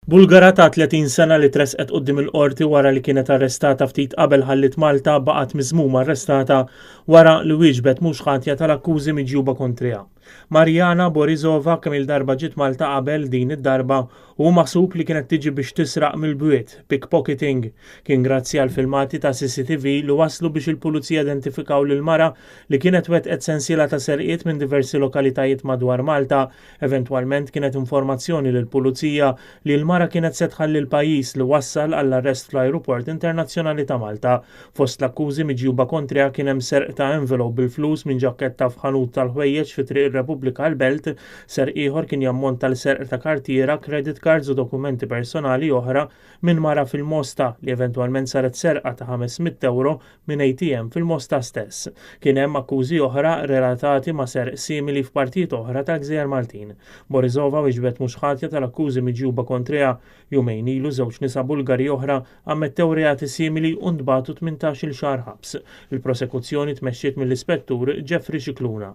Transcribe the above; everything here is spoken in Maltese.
Bulgara ta' 30 sena li tressqet quddiem il-Qorti wara li kienet arrestata ftit qabel ħalliet Malta baqgħet miżmuma arrestata wara li wieġbet mhux ħatja tal-akkużi miġjuba kontriha. Mariana Borisova kemm-il darba ġiet Malta qabel din id-darba u hu maħsub li kienet tiġi biex tisraq mill-bwiet, pickpocketing. Kien grazzi għal filmati ta' CCTV li wasslu biex il-Pulizija identifikaw lill-mara li kienet wettqet sensiela ta' serqiet minn diversi lokalitajiet madwar Malta. Eventwalment kienet informazzjoni lill-Pulizija li l-mara kienet se tħalli l-pajjiż li wassal għall-arrest fl-Ajruport Internazzjonali ta' Malta. Fost l-akkużi miġjuba kontriha kien hemm serq ta' envelope bil-flus minn ġakketta f'ħanut tal-ħwejjeġ fi Triq ir-Repubblika l-Belt, serq ieħor kien jammonta għal serq ta' kartiera, credit cards u dokumenti personali oħra minn mara fil-Mosta li eventwalment saret serqa ta' 500 ewro minn ATM fil-Mosta stess. Kien hemm akkużi oħra relatati ma' serq simili f'partijiet oħra tal-Gżejjer Maltin. Borisova wieġbet mhux ħatja tal-akkużi miġjuba kontriha. Jumejn ilu żewġ nisa Bulgari oħra ammettew reati simili u ntbagħtu 18-il xahar ħabs. Il-prosekuzzjoni tmexxiet mill-Ispettur Jeffrey Scicluna.